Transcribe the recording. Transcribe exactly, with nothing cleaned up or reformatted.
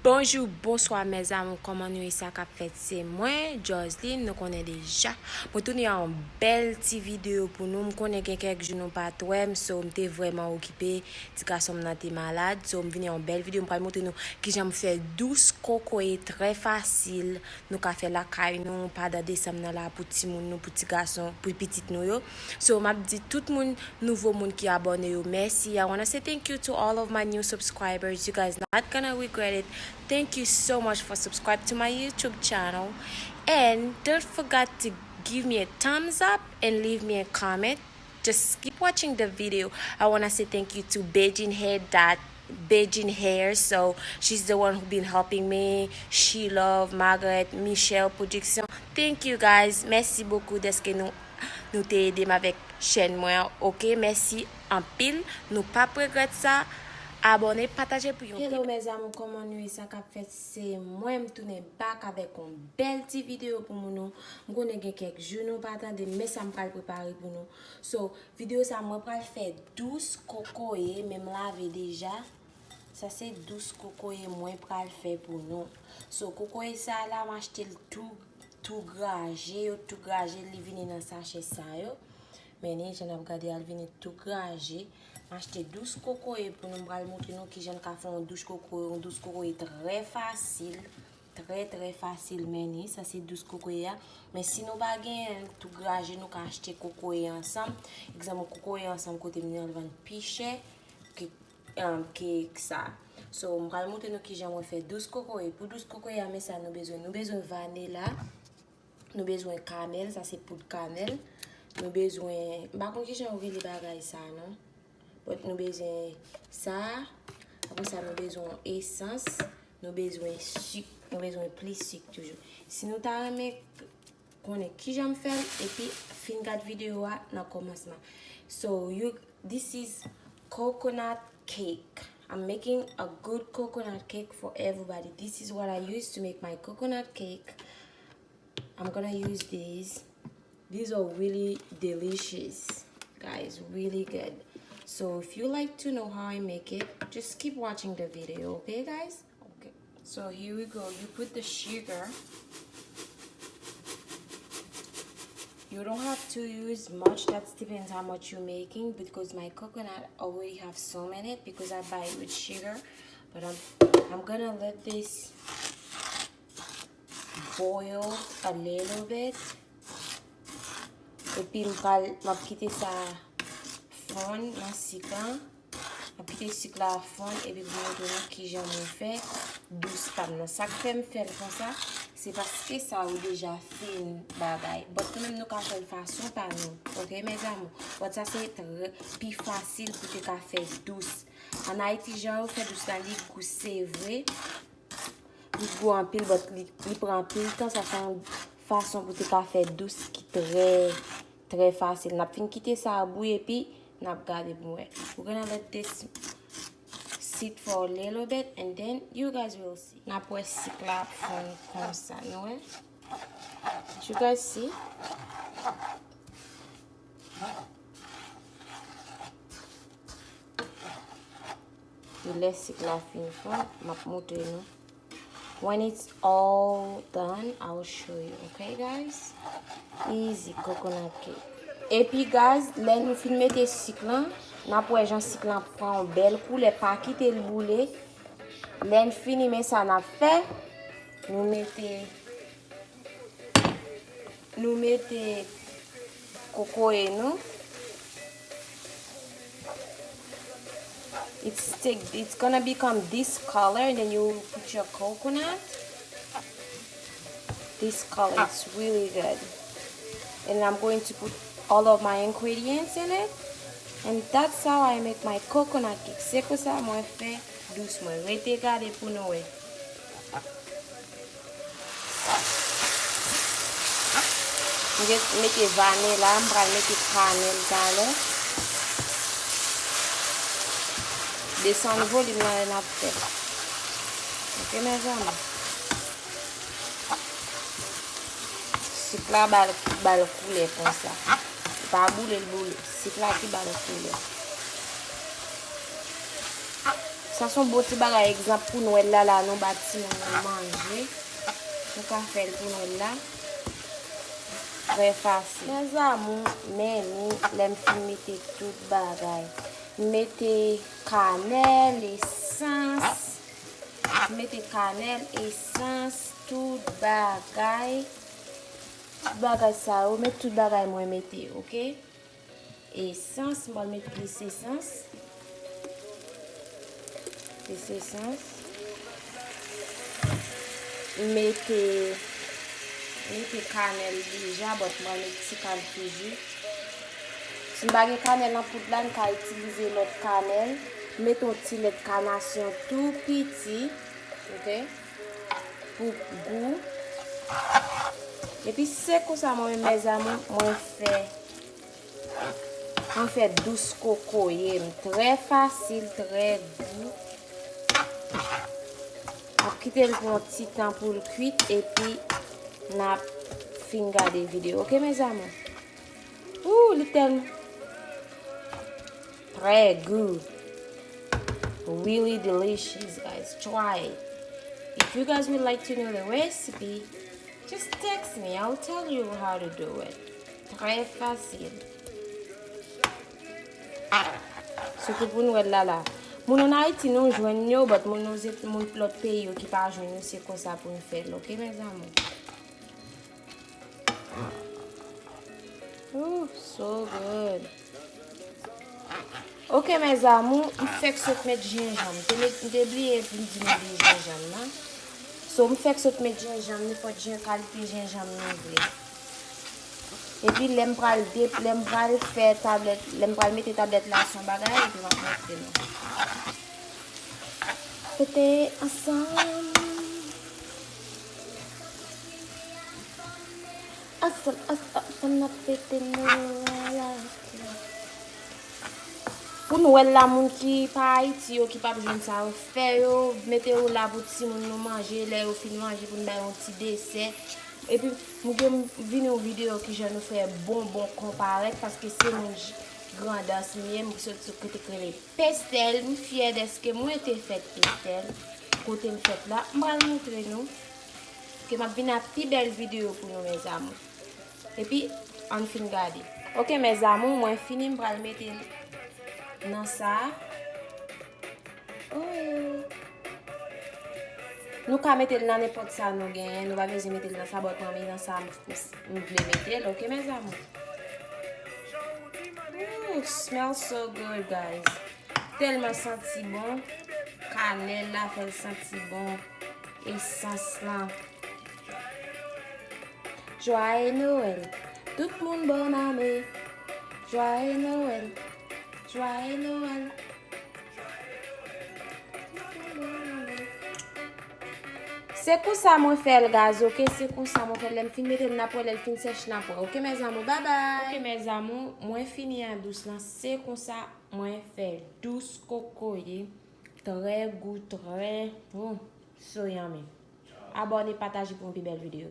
Bonjou, bonswa, mes amours, kòman nou ye? Sa k ap fèt? Se mwen, Joseline, nou konnen deja. Mwen tounen yon bèl ti videyo pou nou. M konnen gen kèk jou nou pa t wè m, so m te vrèman okipe. Ti gason m nan te malad, so m vini yon bèl videyo. M pral montre nou kijan m fè dous kokoye trè fasil. Nou ka fè lakay nou pandan desanm nan la pou timoun nou, pou ti gason, pou pitit nou yo. So, m ap di tout moun, nouvo moun ki abòne yo, mèsi. I wanna say thank you to all of my new subscribers. You guys not gonna regret it. Thank you so much for subscribe to my YouTube channel. And don't forget to give me a thumbs up and leave me a comment. Just keep watching the video. I wanna say thank you to Beijing Hair dot Beijing Hair. So she's the one who been helping me. She Love, Margaret, Michelle Production. Thank you guys. Mèsi bokou dèske nou, nou te ede m avèk chèn mwen an. Oke, mèsi anpil. Nou p ap regrèt sa. Abòne, pataje pou yon Hello mes amours, kòman nou ye? Sa k ap fèt? Se mwen, m tounen back avèk yon bèl ti videyo pou moun nou. M konnen gen kèk jou nou pa tande m, men sa m pral prepare pou nou. So, videyo sa mwen pral fè dous kokoye, men m lave deja. Sa se dous kokoye mwen pral fè pou nou. So, kokoye sa la, m achte l tou, tou graje, yo tou graje, li vini nan sachè sa yo. Men ni jan n ap gade al vini tou graje. M achte dous kokoye pou nou, m pral montre nou kijan n ka fè yon dous kokoye, yon dous kokoye trè fasil. Trè, trè fasil, men ni, sa se dous kokoye a. Men si nou pa genyen tou graje, nou ka achte kokoye ansanm. Egzanp, kokoye ansanm kote m nan vann pi chè ke, um, ke sa. So, m pral montre nou kijan mwen fè dous kokoye. Pou dous kokoye a, men sa nou bezwen. Nou bezwen vanila, nou bezwen kanèl, sa se poud kanèl. Nou bezwen, m pa konn kijan yo rele bagay sa, non. But nou bezwen sa. Apre sa, nou bezwen esans. Nou bezwen sik. Nou bezwen plis sik toujou. Si nou ta renmen konnen kijan m fè l, epi fin gad videyo a nan kòmansman. So, you, this is coconut cake. I'm making a good coconut cake for everybody. This is what I use to make my coconut cake. I'm gonna use these. These are really delicious, guys, really good. So if you like to know how I make it, just keep watching the video, okay, guys? Okay. So here we go. You put the sugar. You don't have to use much. That depends how much you're making, because my coconut already have some in it because I buy it with sugar. But I'm I'm gonna let this boil a little bit. Epi m pral, m ap kite sa fonn nan sik lan. M ap kite sik la fonn epi pou m montre nou kijan mwen fè dous pa m nan. Sa k fè m fè l konsa, se paske sa yo deja fin bagay. But kanmenm nou ka fè l fason pa nou. Oke, mes amours? But sa se trè, pi fasil pou te ka fè dous. Ann Ayiti, jan yo fè dous la, li gou, se vre. Li gou anpil, but li, li pran anpil tan. Sa se yon fason pou te ka fè dous ki trè, trè fasil. N ap fin kite sa bouyi, epi n ap gade pou wè. We're gonna let this sit for a little bit, and then you guys will see. N ap wè sik la ap fonn konsa, nou wè? You guys see? Lè sik la fin fonn, m ap montre nou. When it's all done, I will show you, okay, guys? Easy coconut cake. Epi, guys, lè nou fin mete sik lan, n ap wè jan sik lan ap pran yon bèl koulè, pa kite l boule. Lè n fini, men sa n ap fè, nou mete Nou mete kokoye nou. It's take, it's gonna become this color, and then you put your coconut. This color, it's really good. And I'm going to put all of my ingredients in it. And that's how I make my coconut cake. Se konsa mwen fè dous mwen. Rete gade pou nou wè. M gen, mete vanila, m pral mete kanèl talè. Desann volim nan lè n ap fè. Oke, mes amours? Sik la ba l, ba l koulè konsa. Li pa boule, l boule. Sik la ki ba l koulè. Sa se yon bon ti bagay, egzanp pou Nwèl la, la nou ba timoun nou manje. Nou ka fè l pou Nwèl la. Trè fasil. Mes amours, men mi, lè m fin mete tout bagay. M mete kanèl, esans. M mete kanèl, esans, tout bagay. Tout bagay sa yo, met tout bagay mwen mete, oke? Esans, m pral met plis esans. Plis esans. M mete, m mete kanèl deja, but m pral met ti kalite ji. Si n pa gen kanèl an poud la, n ka itilize lòt kanèl. M mete yon ti lèt kanasyon tou piti, oke? Pou gou. Epi se konsa mwen menm, mes amours, mwen fè Mwen fè dous kokoye m. Trè fasil, trè gou. M ap kite l pou yon ti tan pou l kwit, epi n ap fin gade videyo. Oke, mes amours? Ooh, li tèlman trè gou. Really delicious, guys. Try it. If you guys would like to know the recipe, just text me. I'll tell you how to do it. Trè fasil. Sitou pou Nwèl la la. Moun ann Ayiti, nou jwenn yo, but moun, nou se moun lòt peyi yo ki pa jwenn yo, se konsa pou n fè l, oke, mes amours? Ooh, so good. Oke, mes amours, m fèk sot met jenjanm. M te met, m te bliye pou m di nou de jenjanm nan. So, m fèk sot met jenjanm, nenpòt jen, kalite jenjanm nou vle. Epi lè m pral de, lè m pral fè tablèt, lè m pral mete tablèt la sou bagay, epi m ap montre nou. Fete ansanm. Ansanm, ansanm, ansanm n ap fete Nwèl la. Pou Nwèl la, moun ki pa Ayiti yo, ki p ap jwenn sa yo fè yo, mete yo la pou timoun nou manje, lè yo fin manje, pou n ba yo yon ti desè. Epi, m gen vini yon videyo kijan nou fè bonbon konparèt, paske se moun J-, Grandans m ye, m soti sou kote k rele Pestèl. M fyè dèske mwen te fèt Pestèl, kote m fèt la. M pral montre nou ke m ap vin ak pi bèl videyo pou nou, mes amours. Epi, ann fin gade. Oke, mes amours, mwen fini, m pral mete l nan sa. Oh. Nou ka mete l nan nenpòt sa nou genyen. Nou pa bezwen mete l nan sa, but mwen, men nan sa m, m, m vle mete l. Oke, mes amours? Ooh, smells so good, guys. Tèlman santi bon. Kanèl la fè l santi bon. Esans lan. Joyeux Noël. Tout moun bòn ane. Joyeux Noël. Joyeux Noël. Se konsa mwen fè l, guys, oke? Se konsa mwen fè l. Lè m fin mete l, n ap wè lè l fin sèch, n ap wè. Oke, mes amours, bye bye. Oke, mes amours, mwen fini an dous lan. Se konsa mwen fè dous kokoye. Trè gou, trè, hmm, so yummy. Abòne, pataje pou yon pi bèl videyo.